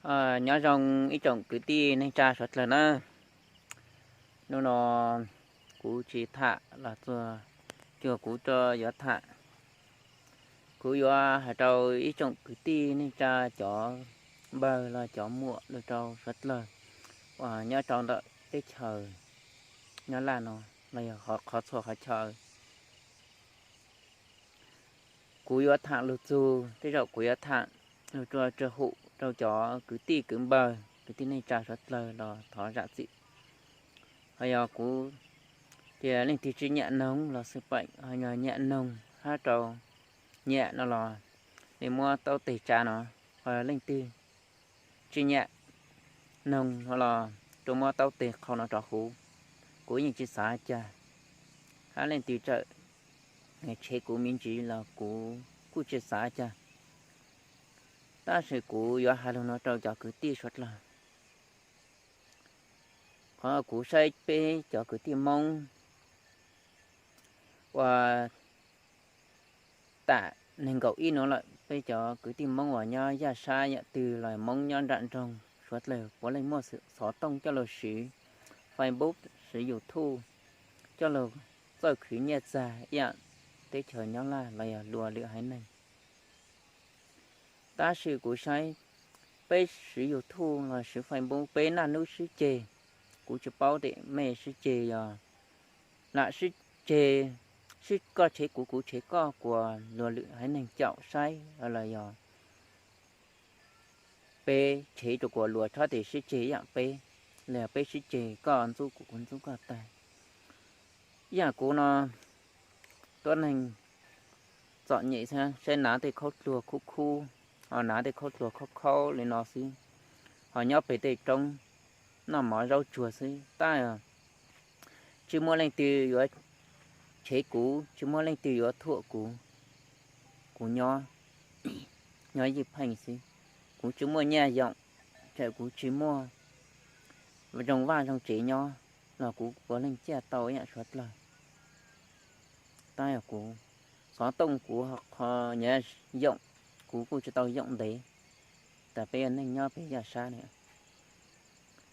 Nyob zoo ib tsoom kwv tij neej tsa suav dlawg na. Hnub no kuv tsis tham los txog, cuag kuv rau yuav tham. Kuv yuav hais rau ib tsoom kwv tij neej tsa, cov npawg los cov muam los rau suav dlawg uas nyob rau ntawm teb chaws Nyab Laj no los yog qhov txhua qhov chaw. Kuv yuav tham lug txug, tej zaum kuv yuav tham lug rua hum rau cov kwv tij kwv npawg kwv tij neej tsa suav dlawg los thov zam txim. Ho yog kuv tias leej twg tsis nyiam noog los xij peem, ho yog nyiam noog hab rau nyiam no los nej muab taub teg tsa no, ho leej twg tsis nyiam noog no los rua muab taub teg qhau no rov huv. Kuv yeej tsis xav cas, hab leej twg txawm tshev kuv me ntsis los kuv kuj tsis xav cas. Tab sis kuv yuav hais lug no rau cov kwv tij suav dlawg. Qhov kuv saib peb cov kwv tij Moob uas tam neeg nkaum ib nuav lawm, peb cov kwv tij Moob uas nyob yaj sab yam twg los Moob nyob nram nroog suav dlawg puav leej muaj xov tooj coj lug siv Facebook, siv YouTube coj lug txawj khwv nyiaj txag ib yam teb chaws Nyab Laj los yog luag lwm haiv neeg. Tab sis kuv saib peb siv YouTube los siv Facebook peb naj nub sib ceg, kuv tsis paub tes mej sib ceg yog lam sib ceg, sib koj tshev kuv kuv tshev koj kuas luag lwm haiv neeg caum saib los yog peb tshev rua kuas luag tshob tes sib ceg ib yam peb, los yog peb sib ceg koj ntxub kuv kuv ntxub koj tag. Ib yam kuv no tuab neeg txom nyem xwb, saib nav tej khaub dluag khub khub, ho nav tej khaub dluag khaub khaub li no xwb, ho nyob peg tej roob noj mov zaub tsuag xwb tab tsis muaj leej twg yuav tshev kuv, tsis muaj leej twg yuav thuam kuv. Kuv nyob, nyob ywj pheej xwb, kuv tsis muaj nyaj yoom, txawm kuv tsis muaj zoo vaj zoo tsev nyob los kuv puav leej ciaj tau ib yam suav dlawg. Tab yog kuv xov tooj kuv qhov nyav yoom, kuv kuj tsis tau yoom ntev, tas peb ua neej nyob peg yaj sab na.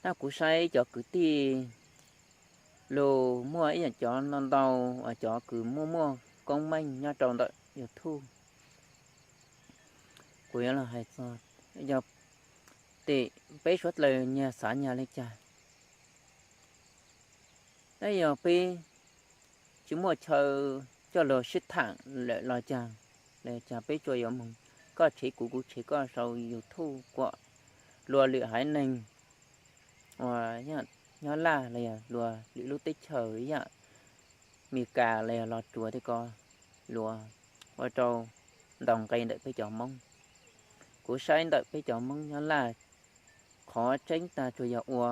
Tab kuv saib cov kwv tij lug muaj ib yam cov ntau ntau uas cov kws muaj muaj koob meej nyob rau ntawm YouTube. Kuv yuav los hais txog yog tes peb suav dlawg nyag xav nyag li cas. Tab yog peb tsis muaj chaw coj lug sib thaam lawm los cas, los cas peb tsuas yuav moog koj tshev kuv kuv tshev koj sau YouTube kuas luag lwm haiv neeg uas yog Nyab Laj los yog luag lwm lub teb chaws ib yam Meskas los yog Los Tsuas tej ko luag ua rau ntaus nqe ntawm peb cov Moob. Kuv saib ntawm peb cov Moob Nyab Laj qhov tseeb tag tsuas yog ua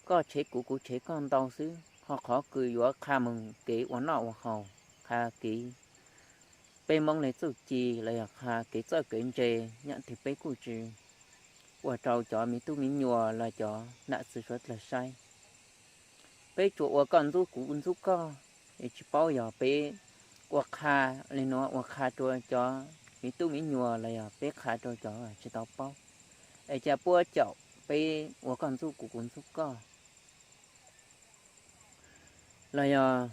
koj tshev kuv kuv tshev koj ntau xwb, ho qhov kws yuav qha moog kev ua noj ua haus, qha kev peb Moob le txuj ci los yog qha kev txawj kev ntse, yam twg peb kuj tsis ua rau cov miv tub miv nyuas los cov nam txwv suav dlawg saib. Peb tsuas ua koj ntxub kuv ntxub koj, es tsis paub yog peb ua qha li nuav ua qha rua cov miv tub miv nyuas los yog peb qha rua cov tsis tau paub, es cas puab caum peb ua koj ntxub kuv kuv ntxub koj. Los yog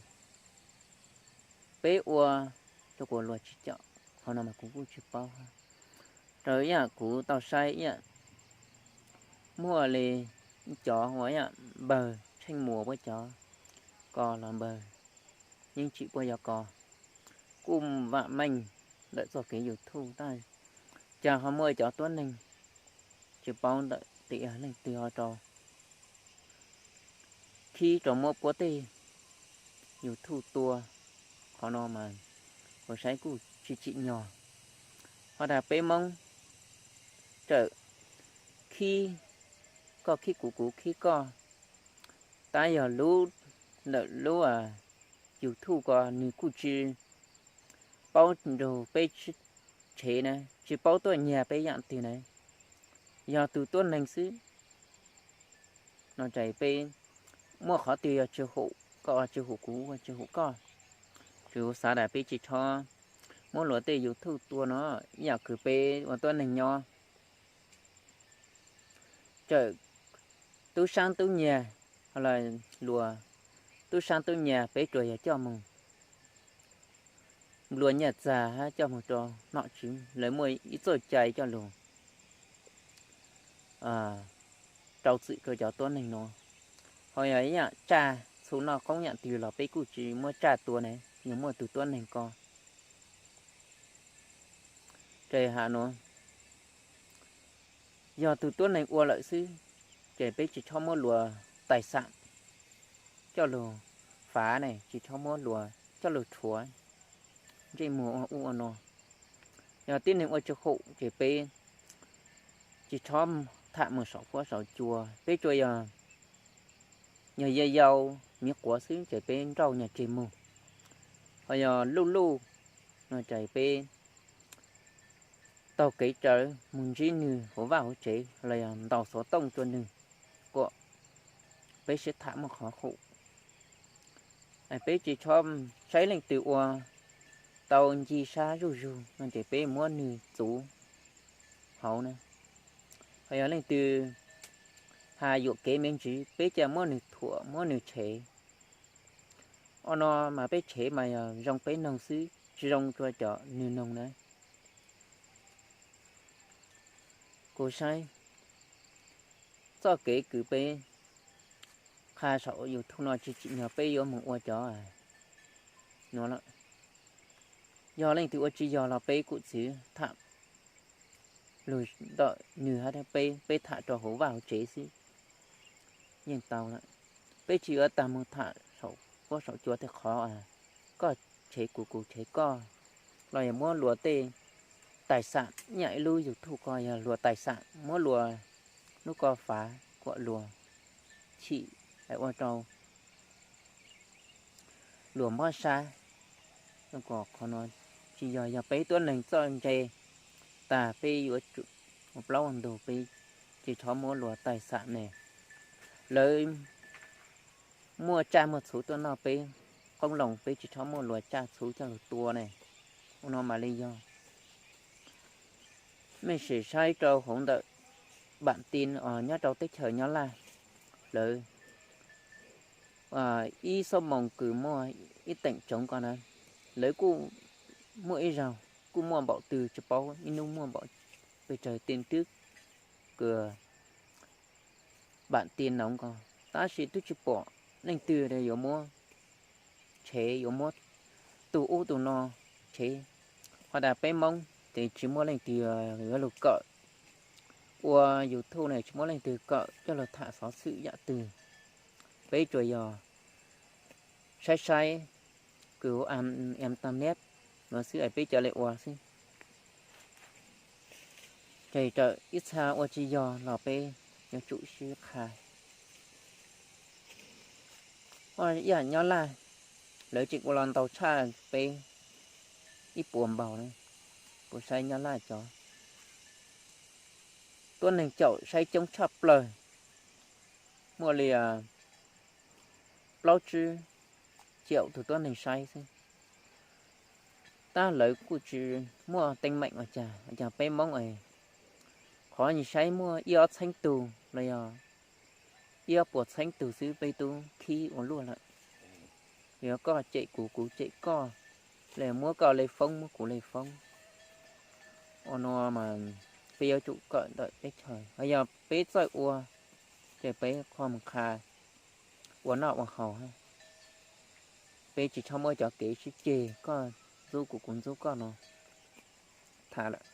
peb ua rua kuas luag tsis caum, qhov no mas kuv kuj tsis paub. Rau ib yam kuv tau saib ib yam muaj li cov ua ib yam npawg Tsheej Muas puab cov ko los npawg Yeej Tsim puab yog ko kuj vam meej ntawm txoj kev YouTube tab cas ho muaj cov tuab neeg tsis paub ntawm tes leej twg ho rau khib rau muab puab tej YouTube tua. Qhov no mas kuv saib kuj tsis tsim nyog. Ho tas peb Moob txawm khib koj khib kuv kuv khib koj, tab yog lub ntawm lub YouTube ko nws kuj tsis paub nrug peb sib tshev na, tsis paub tuaj nyag peb yam twg na, yog tug tuab neeg xwb. No ces peb muaj qhov twg yog tsis hum koj ua tsis hum kuv ua tsis hum koj, tsuas xav tas peb tsis txhob muab luag tej YouTube tua no, ib yam kws peb ua tuab neeg nyob tawm tub saab tub nyiag, los luas tub saab tub nyiag peb tsuas yog coj moog nplua nyiaj txag hab coj moog rua nom tswv, lawv muaj ib txuj cai coj lug rau txim rua cov tuab neeg nuav. Ho yog ib yaam tsaj txhu noj qoob yaam twg los peb kuj tsi muab tsaj tua ne, yog muaj tug tuab neeg ko. Ces has nuav, yog tug tuab neeg ua lawm xwb, ces peb tsi txhob muab luas tais xam coj lug fav ne, tsi txhob muab luas coj lug rhuav ntsej muag ua ub ua no. Yog tib neeg ua tsi haum ces peb tsi txhob tham moog saum huab saum cua. Peb tsuas yog, yog yau yau miv quav xwb ces peb nrauj nyuag tseg moog. Ho yog luj luj no ces peb taug kev tsawv moog ntsib nwg huv vaj huv tsev los yog ntaus xuv tooj rua nwg, kuas peb sib tham muaj qhov haum. Peb tsi txhob saib leej twg ua tau nci sab zuj zug no ces peb muab nwg txuv hauv na. Ho yog leej twg has yuam kev me ntsis, peb ca muab nwg thuam muab nwg tshev. Ua no mas peb tshev mas yog zoo peb noog xwb, tsi zoo rua cov nwg noog na. Kuv saib txoj kev kws peb qha saum YouTube no tsi tsim nyog peb yuav moog ua cov nuav lawm. Yog leej twg ua tsi yog los peb kuj txwv tham lug ntawm nwg hab peb, peb tham rua huv vaj huv tsev xwb yeej tau lawm. Peb tsi yuav tag moog tham saum huab saum cua tej qhov koj tshev kuv kuv tshev koj, los yog muab luas tej tais xam, ib yam ib lub YouTube ko yog luas tais xam, muab luas lub ko fav kuas luas chim es ua rau luas mob sab. Qhov no tsi yog, yog peb tuab neeg txawj ntse tag peb yuav tsum ua plaub ua ntug, peb tsi txhob muab luas tais xam ne. Lawv muaj tsaj muaj txhuv tuaj noj peb qoob loo, peb tsi txhob muaj luas tsaj txhuv coj lug tua ne. Ua no mam li yog. Mej sim saib rau hauv ntawm npaam ti os nyob rau teb chaws Nyab Laj, lawv ib xuab moos kws muaj ib teem tsoov ko na, lawv kuj muaj ib zaug kuj muaj npaum twg tsi paub, ib nub muaj npaum pes tsawg tin twb kws npaam ti noov ko, tab sis twb tsi pom leej twg yuav muab tshev, yuav muab tug ub tug no tshev. Ho tas peb Moob ces tsi muaj leej twg yuav lug kawm ua YouTube ne, tsi muaj leej twg kawm coj lug tham xov xwm yam twg. Peb tsuas yog saib saib kws ua am tam niab no xwb es peb cov le ua xwb. Ces rawm ib txha ua tsis yog los peb yuav tsum sib qha. Ib yam nyob Laj, lawv tseem ua los ntau tshaj peb ib puas npaug na. Kuv saib nyob Laj cov tuab neeg caum saib coob tshaj plaws, muaj li plaub tsib caum tug tuab neeg saib xwb. Tab lawv kuj tsis muaj teeb meem ua cas, ua cas peb Moob es qhov nyias saib muaj ib ob txheeb tug los yog ib ob puas txheeb tug xwb peb tub khib ua luaj lawm. Yog koj cem kuv, kuv cem koj, los muab koj le foob, muab kuv le foob. Ua no mas peb yuav tsum kawm ntawm teb chaws, ho yog peb txawj ua, ces peb qhov mus qha ua noj ua haus. Peb tsis txhob muab cov kev sib ceg koj ntxub kuv kuv ntxub koj no tham lawm.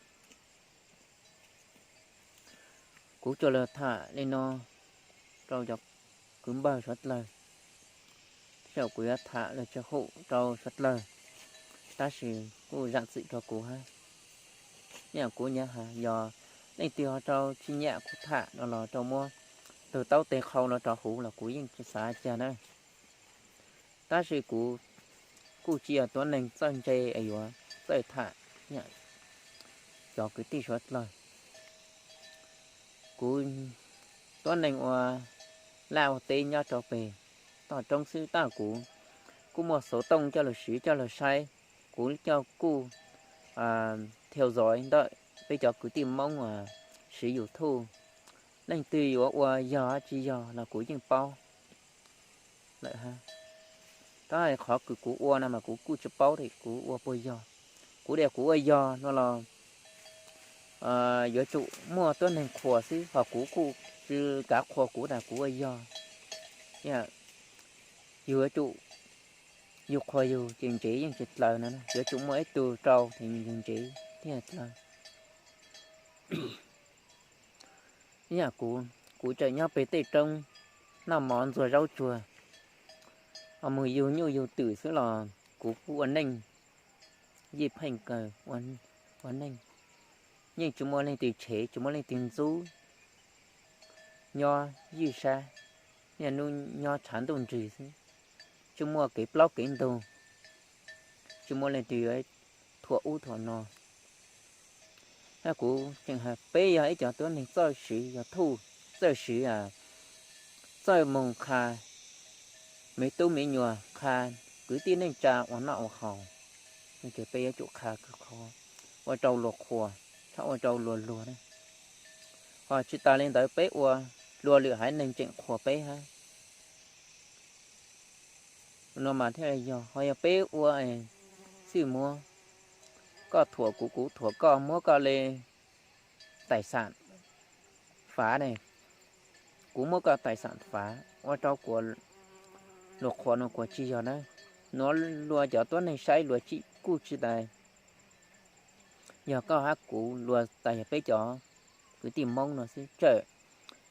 Kuv tsuas los tham li no rau cov kwv npawg suav dlawg, txawm kuv yuav tham los tsis haum rau suav dlawg, tab sis kuj zam txim rau kuv hab. Yam kuv nyiam has yog leej twg ho rau tsis nyiam kuv tham no los rau muab tus taub tes qhau no rau huv los kuv yeej tsis xav cas na. Tab sis kuv kuj tsis yog tuab neeg txawj ntse es yuav txawj tham cov kwv tij suav dlawg. Kuv tuab neeg ua laj ua teb nyob rau pem toj roob xwb, tab kuv kuj muaj xov tooj coj lug siv coj lug saib. Kuv coj kuj thiau zov ntawm peb cov kwv tij Moob siv YouTube Leej twg yuav ua yog tsis yog los kuv yeej paub lawm hab. Tab qhov kws kuv ua no mas kuv kuj tsis paub tias kuv ua puas yog. Kuv tias kuv ua yog no los yuav tsum muaj tuab neeg qhuas xwb, ho kuv kuj tsis kav qhuas kuv tas kuv ua yog. Yug yuav tsum, yug qhuas yug ces ntsev yeej tsis dlaws no, yuav tsum muaj ib tug rau ces yug ntsev thiaj dlaws. Ib yam kuv, kuv tseem nyob pem tej roob noj mov ntxuag zaub tsuag, mus yug nyuj yug twm xwb los kuv kuj ua neej yij pheej kawg ua neej. Yeej tsis muaj leej twg tshev, tsis muaj leej twg ntxub, nyob ywj sab, niaj hnub nyob tshav ntuj nrig xwb, tsis muaj kev plaub kev ntug, tsis muaj leej twg thuam ub thuam no. Kuv tseem has peb yog ib cov tuab neeg txawj siv, yog thuj, txawj siv, txawj moog qha me tub me nyuam, qha kwv tij neej tsa ua noj ua haus, ces peb yuav tsum qha kawg qhov ua rau luag qhuas, txhob ua rau luag luag na. Ho tsis tas li ntawd peb ua, luag lwm haiv neeg tseem qhuas peb hab. No mas thiaj yog, ho yog peb ua xwb muab, koj thuam kuv, kuv thuam koj, muab koj li tais xam fav ne, kuv muab koj tais xam fav ua rau kuas luag qhuas no kuas tsis yog na. Nuav luag cov tuab neeg saib luag kuj tsis tas yog koj hab kuv, luag tas yog peb cov kwv tij Moob no xwb. Tsawm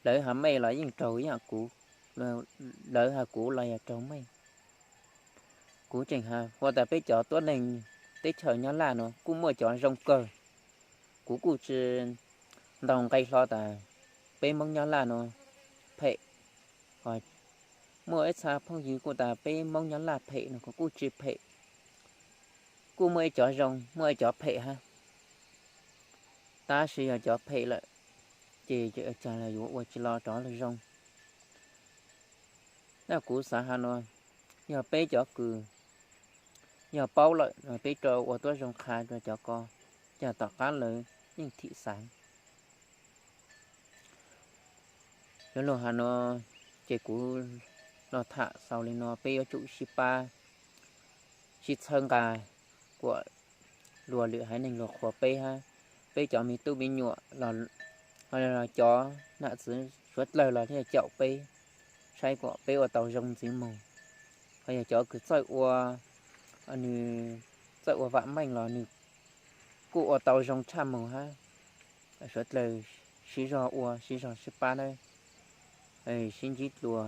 lawv has mej los yeej raug ib yam kuv, lawv has kuv los yog raug mej. Kuv tseem has ua tas peb cov tuab neeg teb chaws Nyab Laj no kuj muaj cov zoo kawg. Kuv kuj tsis ntaus nqe hlo tas peb Moob Nyab Laj no phem. Muaj ib txha phooj ywg kuj tas peb Moob Nyab Laj phem no, kuv kuj tsis phem. Kuj muaj ib cov zoo, muaj ib cov phem hab. Tab sis yog cov phem lawm ces cas los yuav ua tsis los rov lug zoo. Na kuv xav has no, yog peb cov kws yog paub lawm no peb rau ua tuab zoo qha rau cov ko, cas tom qab lawv yeej thim xaiv. Yuav lug has no, ces kuv los tham xaus li no, peb yuav tsum sib pab sib txhawb nqa kuas luag lwm haiv neeg luag qhuas peb hab, peb cov me tub me nyuam los, ho cov nam txiv suav dlawg los thiaj caum peb, saib kuas peb ua tau zoo ntxiv moog. Ho yog cov kws txawj ua, nws txawj ua vaam meej los nws kuj ua tau zoo tshaj moog hab. Suav dlawg sib zog ua, sib zog sib pab na, sib ntsib dlua.